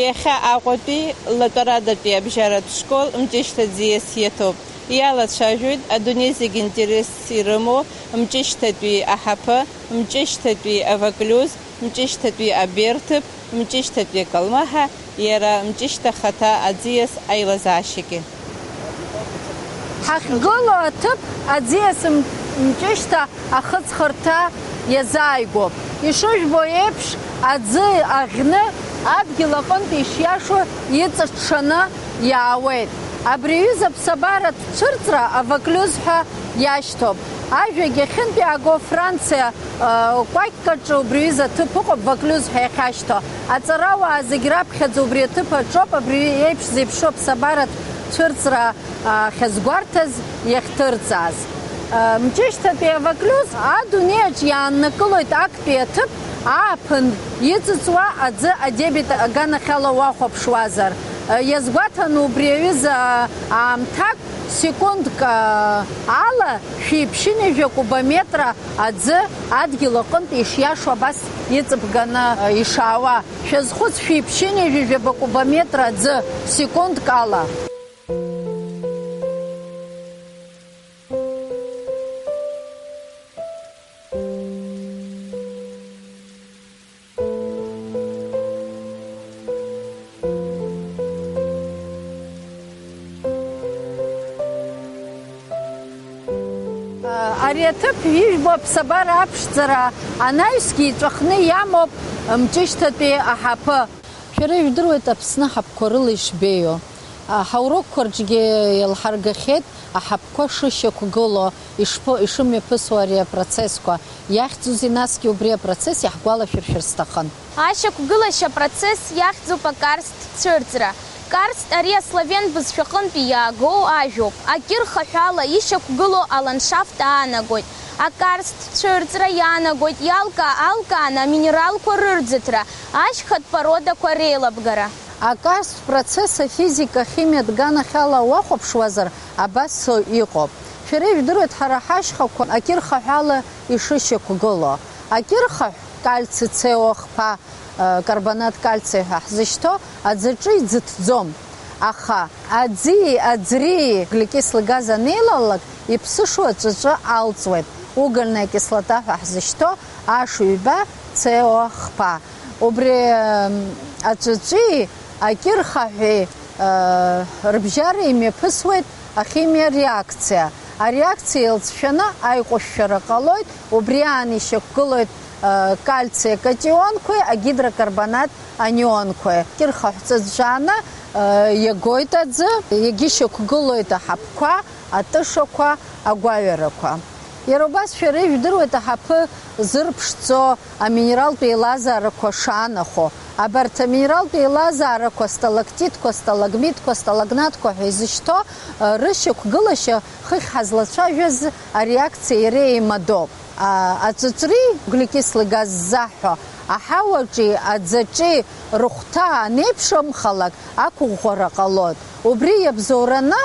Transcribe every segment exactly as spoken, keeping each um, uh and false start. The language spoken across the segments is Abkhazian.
Иахьа Аҟәатәи латәарадатәи абжьаратә школ Мҷышьҭа аӡиас иаҭоуп. Иалацәажәоит адунеи зегь интересс ирымоу Мҷышьҭатәи аҳаԥы, Мҷышьҭатәи авоклюз, Мҷышьҭатәи аберҭыԥ, Мҷышьҭатәи акалмаҳа, иара Мҷышьҭа ахаҭа аӡиас аилазаашьагьы. Ҳахьгылоу аҭыԥ аӡиас М-, Мҷышьҭа ахыҵхырҭа иазааигәоуп. Ишыжәбо еиԥш, аӡы аӷьны адгьыл аҟынтә ишиашоу иҵаҽҽаны иаауеит. Абри аҩыза аԥсабаратә цәырҵра авоклюз ҳәа иашьҭоуп. Ажәагь ахьынтә иааго Франциа, э, кәакьк аҿы убри аҩыза аҭыԥ ыҟоуп, воклюз ҳәа иахьашьҭоу. Аҵарауаа зегь раԥхьаӡа убри аҭыԥ аҿоуп абри еиԥш зеиԥшу аԥсабаратә цәырҵра, а, хьазгәарҭаз иахьҭырҵааз. Э, Мҷышьҭатәи авоклюз адунеиаҿ иааннакылоит актәи аҭыԥ ааԥын иҵыҵуа аӡы адебит аганахьала уахәаԥшуазар. Э, иазгәаҭаны убри аҩыза аамҭак, секундк, э, ала шәиԥшьынҩажәа кубометра аӡы адгьыл аҟынтә ишиашоу абас иҵыбганы, э, ишаауа. Шәазхәыц, шәиԥшьынҩажәа жәаба кубометра аӡы секундк ала. Ари аҭыԥ ижәбо аԥсабара аԥшӡара анаҩсгьы иҵәахны иамоуп Мҷышьҭатәи аҳаԥы. Шәара ижәдыруеит Аԥсны аҳаԥқәа рыла ишбеиоу. Аҳаурокқәа рҿгьы еилҳаргахьеит аҳаԥқәа шышьақәгылоу, ишԥо-, ишымҩаԥысуа ари апроцессқәа. Иахьӡузеи насгьы убри апроцесс иаҳгәалашәыршәар сҭахын. Ашьақәгылашьа процесс иахьӡуп акарст цәырҵра. Карст ари аславен бызшәаҟынтәи иаагоу ажәоуп. Акьырхаҳәала ишьақәгылоу аландшафт аанагоит. Акарст цәырҵра иаанагоит иалкаа-алкааны аминералқәа рырӡыҭра, ашьхатә породақәа реилабгара. Акарст процесс афизика-химиатә ганахьала уахәаԥшуазар, абас иҟоуп. Шәара ижәдыруеит ҳара ҳашьхақәа акьырхаҳәала ишышьақәгылоу. Акьырхаҳә, кальци С О хԥа, э, карбонат кальция ҳәа ҳзышьҭоу аӡаҿы иӡыҭӡом. Аха аӡи аӡри гликислы газ анеилалак, иԥсышоу аҵәыҵәы алҵуеит, угольная кислота ҳәа ҳзышьҭоу Аш ҩба С О хԥа. Убри, э, аҵәыҵәи акьырхаҳәи, э, рыбжьара имҩаԥысуеит ахимиа реакциа. Ареакциа еилҵшәаны аиҟәышәшәара ҟалоит, убри аан ишьақәгылоит, э, кальци акатионқәеи агидрокарбонат анионқәеи. Кьырхаҳә ҵәыҵәҵәааны, э, иагоит аӡы, иагьышьақәгылоит аҳаԥқәа, атышақәа, агәаҩарақәа. Иара убас шәара ижәдыруеит аҳаԥы зырԥшӡо аминералтә еилазаарақәа шаанахәо. Абарҭ аминералтә еилазаарақәа, сталактитқәа, сталагмитқәа, сталагнатқәа ҳәа изышьҭоу, э, рышьақәгылашьа хыхь ҳазлацәажәаз ареакциа иара еимадоуп. А, аҵәыҵәреи углекислый газ ззаҳҳәо аҳауаҿи аӡаҿи рыхәҭа анеиԥшымхалак, ақәыӷәӷәара ҟалоит. Убри иабзоураны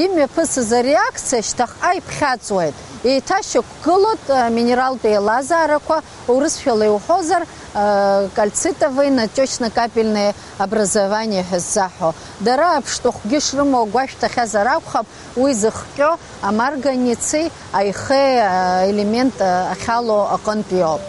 имҩаԥысыз ареакциа шьҭахьҟа иԥхьаҵуеит. Еиҭашьақәгылоит, э, минералтә еилазаарақәа, урысшәала иуҳәозар, э, кальцитовые натёчно-капельные образования ҳәа ззаҳҳәо. Дара аԥштәахәгьы шрымоу агәашәҭахьазар акәхап, уи зыхҟьо амарганеци аихеи, э, элемент, э, ахьалоу аҟынтәиоуп.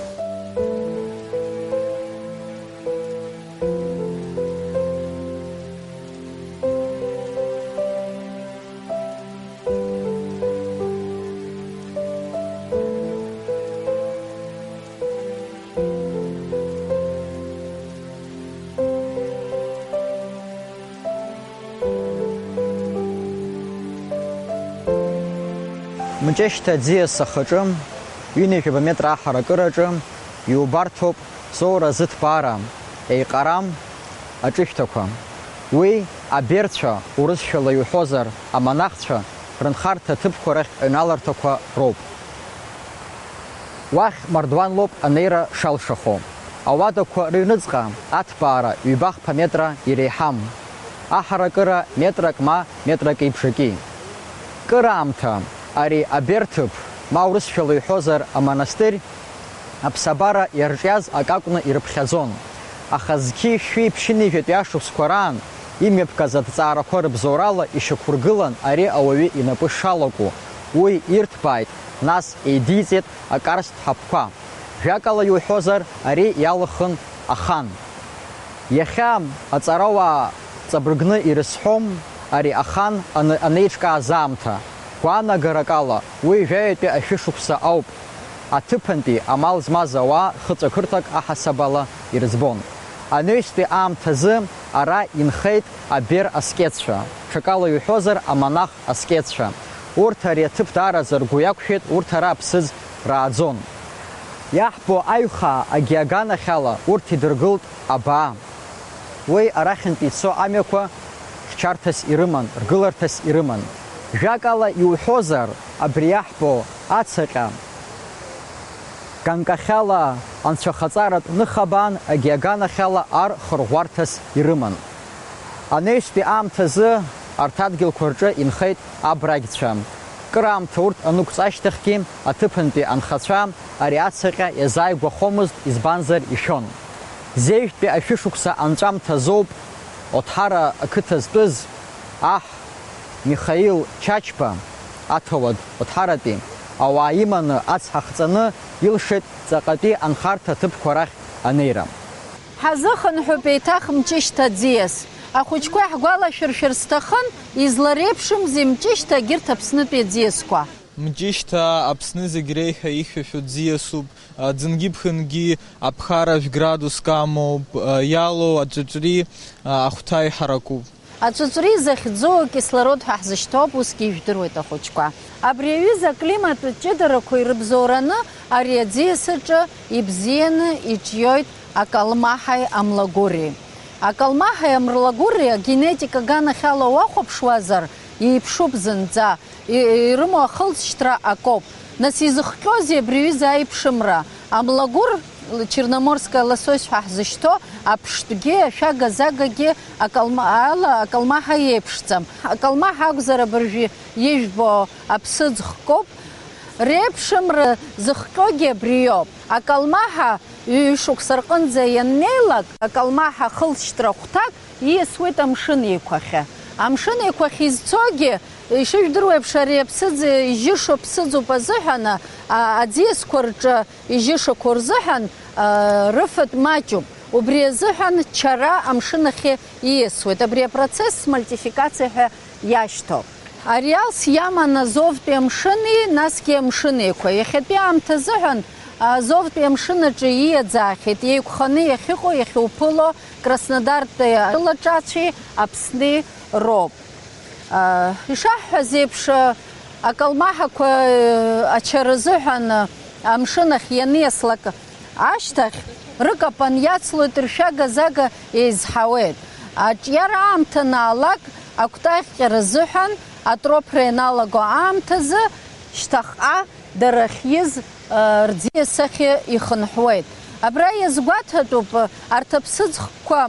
Мҷышьҭа аӡиас ахаҿы, ҩынҩажәаба метра аҳаракыраҿы, иубарҭоуп соура зыҭбаара, еиҟарам аҿышәҭақәа. Уи аберцәа, урысшәала иуҳәозар, амонахцәа, рынхарҭа ҭыԥқәа рахь аҩналарҭақәа роуп. Уахь мардуанлоуп анеира шалшахо. Ауадақәа рыҩныҵҟа аҭбаара ҩба-хԥа метра иреиҳам. Аҳаракыра метрак ма метрак ибжаки. Кыраамҭа ари аберҭыԥ, ма урысшәала иҳәозар амонастырь, аԥсабара иарҿиаз акакәны ирыԥхьаӡон. Аха зқьи шәи ԥшьынҩажәатәи ашықәсқәа раан имҩаԥгаз аҭҵаарақәа рыбзоурала ишьақәыргылан ари ауаҩы инапы шалаку, уи ирҭбааит, нас еидиҵеит акарст ҳаԥқәа. Жәакала иуҳәозар, ари иалахын ахан. Иахьа аҵарауаа ҵабыргны ирызҳәом ари ахан аны-, анеиҿкааз аамҭа. Гәаанагарак ала, уи жәаҩатәи ашәышықәса ауп. Аҭыԥантәи амал змаз ауаа хыҵәақырҭак аҳасабала ирыӡбон. Анаҩстәи аамҭазы ара инхеит абер аскетцәа, ҽакала иуҳәозар, амонах аскетцәа. Урҭ ари аҭыԥ даараӡа ргәы иақәшәеит, урҭ ара аԥсыӡ рааӡон. Иаҳбо аҩхаа агьи аганахьала урҭ идыргылт абаа. Уи арахьынтә ицо амҩақәа хьчарҭас ирыман, ргыларҭас ирыман. Жәакала иуҳәозар, абри иаҳбо ацаҟьа ганкахьала анцәахаҵаратә ныха абан агьи аганахьала ар хырӷәӷәарҭас ирыман. Анаҩстәи аамҭазы арҭ адгьылқәа рҿы инхеит абрагьцәа. Кыраамҭа урҭ анықәҵ ашьҭахьгьы аҭыԥантәи анхацәа ари ацаҟьа иазааигәахомызт, избанзар ишәон. Зежәтәи ашәышықәса анҵәамҭазоуп Оҭҳара ақыҭа зтәыз аҳ Михаил Чачба, аҭауад Оҭҳаратәи, ауаа иманы ацҳа хҵаны илшеит ҵаҟатәи анхарҭа аҭыԥқәа рахь анеира. Ҳазыхынҳәып еиҭах Мҷышьҭа аӡиас. Ахәыҷқәа иаҳгәалашәыршәар сҭахын, излареиԥшымзи Мҷышьҭа егьырҭ Аԥснытәи аӡиасқәа. Мҷышьҭа Аԥсны зегь реиҳа ихьшәашәо ӡиасуп. Ӡынгьы-ԥхынгьы аԥхара жәградуск амоуп, иалоу аҵәыҵәри ахәҭа иҳаракуп. Аҵәыҵәри захьӡу акислород ҳәа ҳзышьҭоуп, усгьы ижәдыруеит ахәыҷқәа. Абри аҩыза аклиматтә ҷыдарақәа ирыбзоураны ари аӡиас аҿы ибзианы иҿиоит акалмаҳаи амлагәыри. Акалмаҳаи амлагәыри агенетика аганахьала уахәаԥшуазар, еиԥшуп зынӡа, и-, ирымоу ахылҵшьҭра акоуп. Нас изыхҟьозеи абри аҩыза аиԥшымра? Амлагәыр, черноморская лосось ҳәа ҳзышьҭоу, аԥштәгьы, ашәага-загагьы акалма-, ала акалмаҳа иеиԥшӡам. Акалмаҳа акәзар абыржәы ижәбо аԥсыӡ хкуп. Реиԥшымра зыхҟьогьы абри иоуп. Акалмаҳа ҩышықәса рҟынӡа ианнеилак, акалмаҳа хылҵшьҭра хәҭак ииасуеит Амшын Еиқәахьы. Амшын Еиқәахь изцогьы, ишыжәдыруа еиԥш, ари аԥсыӡ ижьышо ԥсыӡуп азыҳәан, а, аӡиасқәа рҿы ижьышақәоу рзыҳәан, а, рыфатә маҷуп. Убри азыҳәан чара амшын ахьы ииасуеит. Абри апроцесс смультификациа ҳәа иашьҭоуп. Ари алс иаман Азовтәи амшыни, насгьы Амшын Еиқәа. Иахьатәи аамҭа азыҳәан Азовтәи амшын аҿы ииаӡаахьеит, еиқәханы иахьыҟоу, иахьуԥыло Краснодартәи атәылаҿацәеи Аԥсни роуп. Ишаҳҳәаз еиԥш, акалмаҳақәа ачара азыҳәан амшын ахь ианиаслак ашьҭахь, рыкапан иацлоит, ршәага-зага еизҳауеит. Аҿиара аамҭа анаалак, акәтаӷьҟьара азыҳәан атроԥра ианалаго аамҭазы, шьҭахьҟа дара ахьиз, рӡиас ахь ихынҳәуеит. Абра иазгәаҭатәуп арҭ аԥсыӡкқәа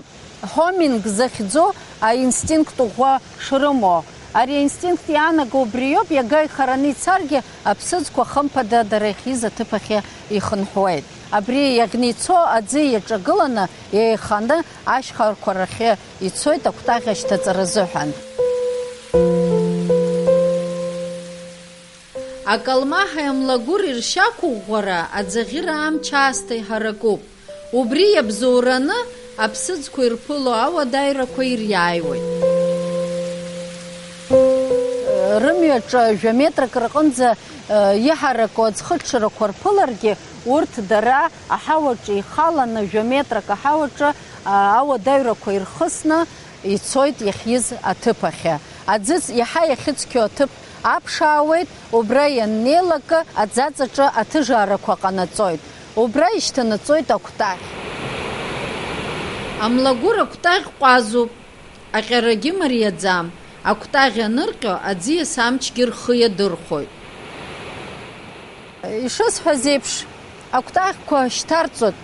Homing захьӡу аинстинкт ӷәӷәа шрымоу. Ари аинстинкт иаанаго убриоуп, иага ихараны ицаргьы, аԥсыӡқәа хымԥада дара иахьиз аҭыԥ ахь ихынҳәуеит. Абри иаӷьны ицо аӡы иаҿагыланы, еиханы ашьхарқәа рахьы ицоит акәтаӷь ашьҭаҵара азыҳәан. Акалмаҳаи амлагәыри ршьақәыӷәӷәара аӡаӷьыра амч аасҭа иҳаракуп. Убри иабзоураны аԥсыӡқәа ирԥыло ауадаҩрақәа ириааиуеит. Рымҩаҿы жәа-метрак рҟынӡа, э, иҳараку аӡхыҽҽрақәа рԥыларгьы, урҭ дара аҳауаҿы ихаланы, жәа-метрак аҳауаҿы, а, ауадаҩрақәа ирхысны ицоит иахьиз аҭыԥ ахьы. Аӡы иаҳа иахьыцқьоу аҭыԥ аԥшаауеит, убра ианнеилакы аӡаҵаҿы аҭыжаарақәа ҟанаҵоит, убра ишьҭанаҵоит акәтаӷь. Амлагәыр акәтаӷь ҟәазуп, аҟьарагьы мариаӡам, акәтаӷь анырҟьо аӡиас амчгьы рхы иадырхәоит. Ишысҳәаз еиԥш, акәтаӷьқәа шьҭарҵоит,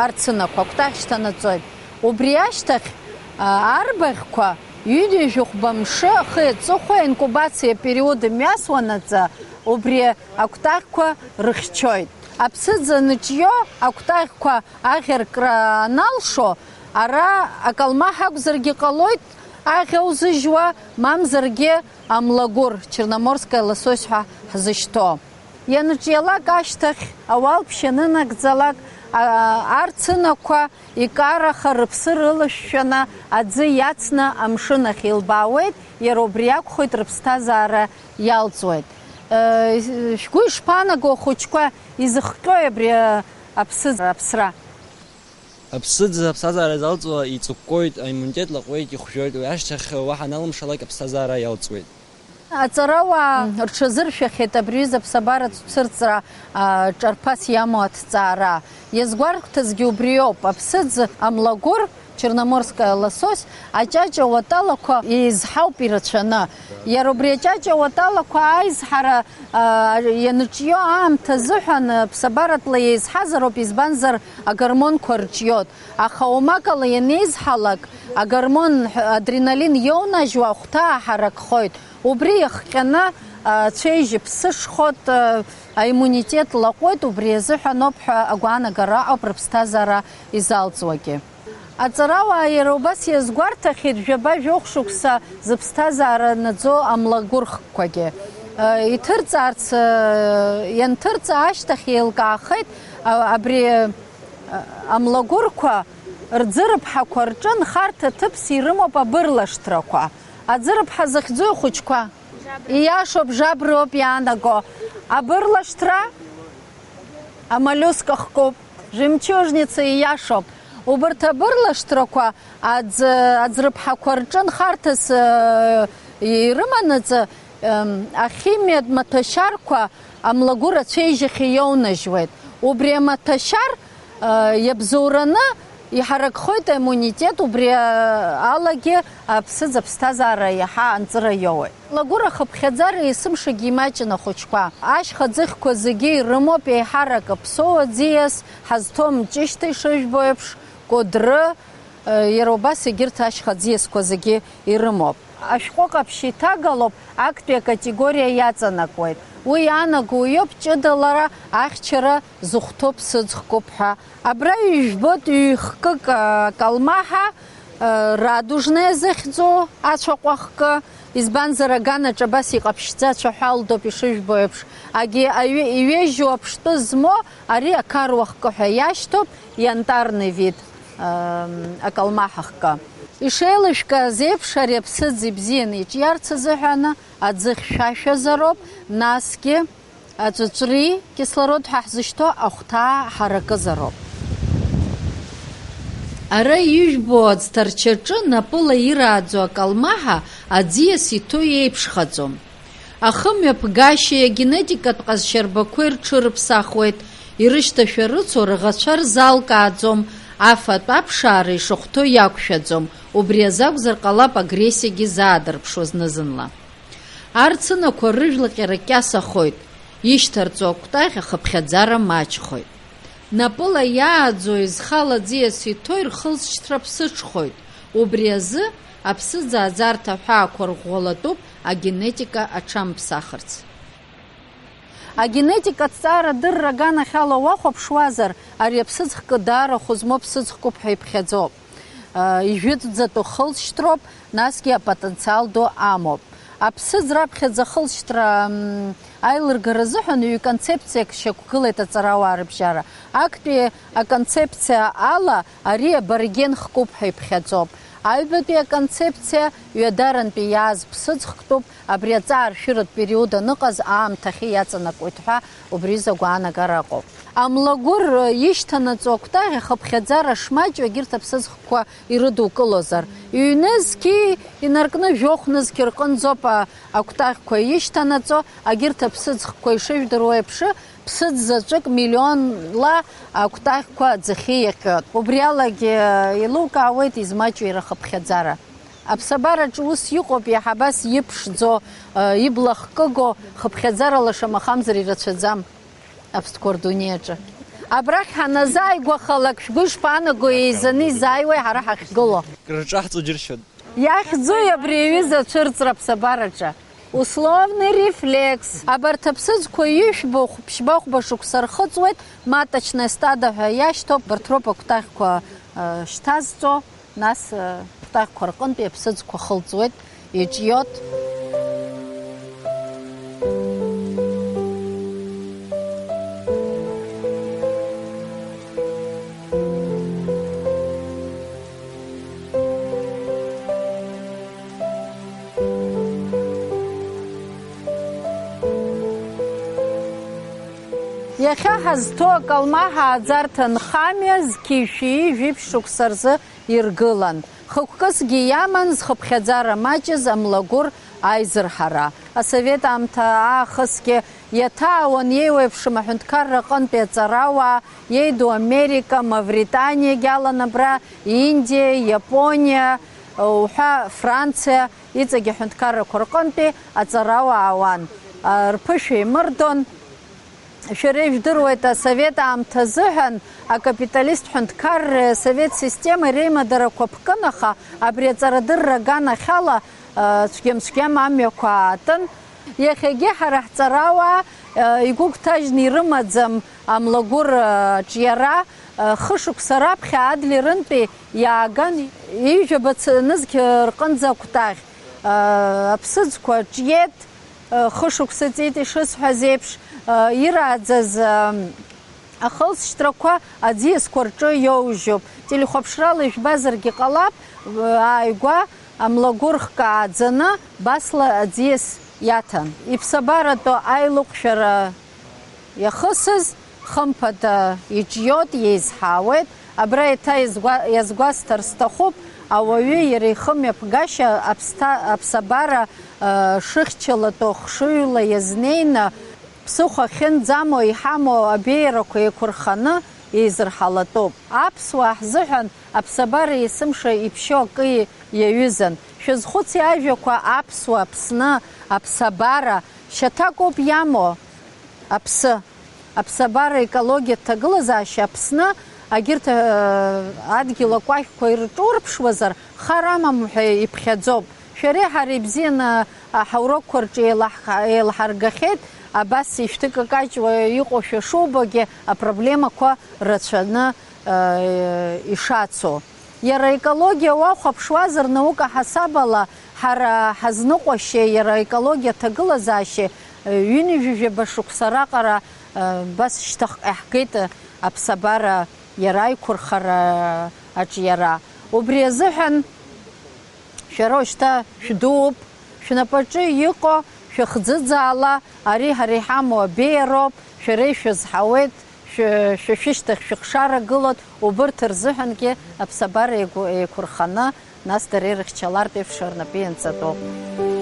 арцынақәа акәтаӷь шьҭанаҵоит. Убри ашьҭахь, а, арбаӷьқәа ҩынҩажәихәба мшы ахи аҵыхәеи аинкубациа период мҩасуанаҵы, убри акәтаӷьқәа рыхьчоит. Аԥсыӡ аныҿио акәтаӷьқәа аӷьаркра аналшо, ара акалмаҳа акәзаргьы ҟалоит аӷьа узыжьуа, мамзаргьы амлагәыр, черноморская лосось ҳәа ҳзышьҭоу. Ианыҿиалак ашьҭахь, ауалԥшьа анынагӡалак, а, арцынақәа икараха рыԥсы рылышәшәаны аӡы иацны амшын ахь илбаауеит, иара убри акәхоит рыԥсҭазаара иалҵуеит. Э, шәгәы ишԥаанаго, ахәыҷқәа, изыхҟьои абри, э, аԥсыӡ-, аԥсра? Аԥсыӡ аԥсҭазаара залҵуа иҵыкәкәоит, аиммунитет лаҟәуеит, ихәжәоит, уи ашьҭахь уаҳа аналымшалак аԥсҭазаара иалҵуеит. Аҵарауаа рҽазыршәахьеит абри аҩыза аԥсабаратә цәырҵра, а, ҿарԥас иамоу аҭҵаара. Иазгәарҭазгьы убриоуп, аԥсыӡ амлагәыр, черноморская лосось, аҷаҷа уаталақәа еизҳауп ирацәаны. Иара убри аҷаҷа уаталақәа аизҳара, а, ианыҿио аамҭа азыҳәан, а, ԥсабаратәла еизҳазароуп, избанзар, агормонқәа рҿиоит. Аха омакала ианеизҳалак, агормон, адреналин иоунажьуа ахәҭа аҳаракхоит. Убри иахҟьаны, а, цәеижь ԥсышхоит, а, аиммунитет лаҟәуеит, убри азыҳәаноуп ҳәа агәаанагара ыҟоуп рыԥсҭазаара изалҵуагьы. Аҵарауаа иара убас иазгәарҭахьеит жәаба-жәохә шықәса зыԥсҭазаара наӡо амлагәырхқәагьы. А, иҭырҵаарц, а, ианҭырҵа ашьҭахь еилкаахеит, а, абри, а, амлагәырқәа рӡырыԥҳақәа рҿы нхарҭа ҭыԥс ирымоуп абырлашҭрақәа. Аӡырыԥҳа захьӡу ихәыҷқәа? Ииашоуп, жаброуп иаанаго. Абырлашҭра амоллиуск ахкуп, жемчужница, ииашоуп. Убарҭ абырлашҭрақәа аӡ-, аӡрыԥҳақәа рҿы нхарҭас, э, ирыманаҵы, эм, ахимиатә маҭәашьарқәа амлагәыр ацәеижь ахь иоунажьуеит. Убри амаҭәашьар, э, иабзоураны иҳаракхоит аиммунитет, убри, э, алагьы аԥсыӡ аԥсҭазаара иаҳа анҵыра иоуеит. Лагәыр ахыԥхьаӡара есымшагьы имаҷын ахәыҷқәа. Ашьха ӡыхьқәа зегьы ирымоуп еиҳарак аԥсоу аӡиас, ҳазҭом ҷышьҭа ишыжәбо еиԥш, кәыдры, э, иара убас егьырҭ ашьха ӡиасқәа зегьы ирымоуп. Ашәҟәы ҟаԥшь иҭагалоуп, актәи акатегориа иаҵанакуеит. Уи иаанаго уиоуп ҷыдалара ахьчара зыхәҭоу ԥсыӡ хкуп ҳәа. Абра ижәбоит ҩ-хкык, а, акалмаҳа, а, радужная зыхьӡу ацәаҟәа хкы, избанзар, аганаҿ абас иҟаԥшьӡа ацәаҳәа алдоуп ишыжәбо еиԥш, агьи аҩы-, иҩежьу аԥштәы змоу ари ақаруа хкы ҳәа иашьҭоуп, янтарный вид, ам, акалмаҳа хкы. Ишеилышәкааз еиԥш, ари аԥсыӡ ибзианы иҿиарц азыҳәаны аӡы хьшәашәазароуп, насгьы аҵәыҵәри кислород ҳәа ҳзышьҭоу ахәҭаа ҳаракызароуп. Ара ижәбо аӡҭарчаҿы напыла ирааӡо акалмаҳа аӡиас иҭоу еиԥшхаӡом. Ахымҩаԥгашьеи агенетикатә ҟазшьарбақәеи рҽырыԥсахуеит, ирышьҭашәа рыцу рыӷацәа рзалкааӡом, афатә аԥшаара ишахәҭоу иақәшәаӡом, убри азы акәзар ҟалап агрессиагьы заадырԥшуа зны-зынла. Арцынақәа рыжәлаҟьара кьасахоит, ишьҭарҵо акәтаӷь ахыԥхьаӡара маҷхоит. Напыла иааӡои зхала аӡиас иҭоуи рхылҵшьҭра ԥсыҽхоит, убри азы аԥсыӡ ааӡарҭа аҳәаақәа рӷәӷәалатәуп агенетика аҽамԥсахырц. Агенетикатә ҭҵаара адырра аганахьала уахәаԥшуазар, ари аԥсыӡ хкы даара хәы змоу ԥсыӡ хкуп ҳәа иԥхьаӡоуп. Ижәытәӡатәу хылҵшьҭроуп, насгьы апотенциал ду амоуп. Аԥсыӡ раԥхьаӡа ахылҵшьҭра, м, аилыргара азыҳәан ҩ-концепциак шьақәгылеит аҵарауаа рыбжьара. Актәи аконцепциа ала ари аборген хкуп ҳәа иԥхьаӡоуп. Аҩбатәи аконцепциа ҩадарантәи иааз ԥсыӡ хктәуп, абри аҵааршәыратә период аныҟаз аамҭахьы иаҵанакуеит ҳәа убри изы агәаанагара ыҟоуп. Амлагәыр ишьҭанаҵо акәтаӷь ахыԥхьаӡара шмаҷу егьырҭ аԥсыӡ хкқәа ирыдукылозар. Ҩнызқьи инаркны жәохә нызқь рҟынӡоуп, а, акәтаӷьқәа ишьҭанаҵо, агьырҭ аԥсыӡ хкқәа ишыжәдыруа еиԥш, ԥсыӡ заҵәык миллионла акәтаӷьқәа аӡахьы иаҟьоит. Убри алагьы, а, еилукаауеит измаҷу иара ахыԥхьаӡара. Аԥсабараҿы ус иҟоуп, иаҳа абас иԥшӡо, а, ибла хкыго хыԥхьаӡарала шамахамзар ирацәаӡам. Аԥстәқәа рдунеи аҿы. Абрахь ҳаназааигәахалак, шәгәы ишԥаанаго, еизаны изааиуеи ҳара ҳахьгылоу? Крырҿаҳҵо џьыршьоит. Иахьӡуи абри аҩыза ацәырҵра аԥсабараҿы? Условный рефлекс. Абарҭ аԥсыӡқәа ҩышәба, хә-, ԥшьба-хәба шықәса рхыҵуеит, маточная стадо ҳәа иашьҭоуп, абарҭ роуп акәтаӷьқәа, э, шьҭазҵо, нас, э, кәтаӷьқәа рҟынтәи аԥсыӡқәа хылҵуеит, иҿиоит. Иахьа ҳазҭоу акалмаҳа ааӡарҭа нхамҩа зқьи шәи жәиԥшь шықәса рзы иргылан. Хықәкысгьы иаман зхыԥхьаӡара маҷыз амлагәыр аизырҳара. Асовет аамҭа аахысгьы иаҭаауан еиуеиԥшым аҳәынҭқарра аҟынтәи аҵарауаа, иеиду Америка, Мавританиагьы алан абра, Индиа, Иапониа, уҳәа Франциа, иҵегь аҳәынҭқаррақәа рҟынтәи аҵарауаа аауан, а, рԥышәа еимырдон. Шәара ижәдыруеит, асовет аамҭа азыҳәан акапиталист ҳәынҭқарреи асовет системеи реимадарақәа ԥкын, аха абри аҵарадырра аганахьала, а, цәгьам-цәгьам амҩақәа аатын. Иахьагьы ҳара ҳҵарауаа, а, игәыгәҭажьны ирымаӡам амлагәыр, а, аҿиара, а, хышықәса раԥхьа Адлерынтәи иааган, ҩажәа бац нызқь рҟынӡа акәтаӷь, а, аԥсыӡқәа ҿиеит, хышықәса ҵит, ишысҳәаз еиԥш, ирааӡаз ахылҵшьҭрақәа аӡиасқәа рҿы иоужьуп. Телехәаԥшрала ижәбазаргьы ҟалап, ааигәа амлагәыр хкы ааӡаны Басла аӡиас иаҭан. Иԥсабаратәу аилыҟәшәара иахысыз, хымԥада, иҿиоит, иеизҳауеит. Абра еиҭа иазгәа-, иазгәасҭар сҭахуп, ауаҩы иара ихы мҩаԥгашьа аԥсҭа-, аԥсабара, э, шыхьчалатәу хшыҩла иазнеины, ԥсыхәа ахьынӡамоу иҳамоу абеиарақәа еиқәырханы еизырҳалатәуп. Аԥсуаа ҳзыҳәан аԥсабара есымша иԥшьоу акы иаҩызан. Шәазхәыци ажәақәа аԥсуа, Аԥсны, аԥсабара, шьаҭак ауп иамоу аԥсы. Аԥсабара, аекологиатә ҭагылазаашьа Аԥсны, агьырҭ, э, адгьыл акәакьқәа ирҿурԥшуазар, хар амам ҳәа иԥхьаӡоуп. Шәареи ҳареи ибзианы аҳаурокқәа рҿы еилаҳ-, еилҳаргахьеит, абас ишәҭыкакаҷуа иҟоушәа шубогьы, апроблемақәа рацәаны, э, ишацу. Иара аекологиа уахәаԥшуазар, наука ҳасабала, ҳара ҳазныҟәашьеи иара аекологиа аҭагылазаашьеи, э, ҩынҩажәижәаба шықәса раҟара, э, бас шьҭахьҟа иаҳгеит, э, аԥсабара иара аиқәырхара аҿиара. Убри азыҳәан шәара уажәшьҭа шәдууп, шәнапаҿы иҟоу шәыхӡыӡаала, ари ҳара иҳамоу абеиароуп, шәара ишәызҳауеит, шәы-, шәа шәышьҭахь шәыхшара гылоит, убырҭ рзыҳәангьы аԥсабара еиқәырханы, нас дара ирыхьчалартә еиԥш рнапы ианҵатәоуп.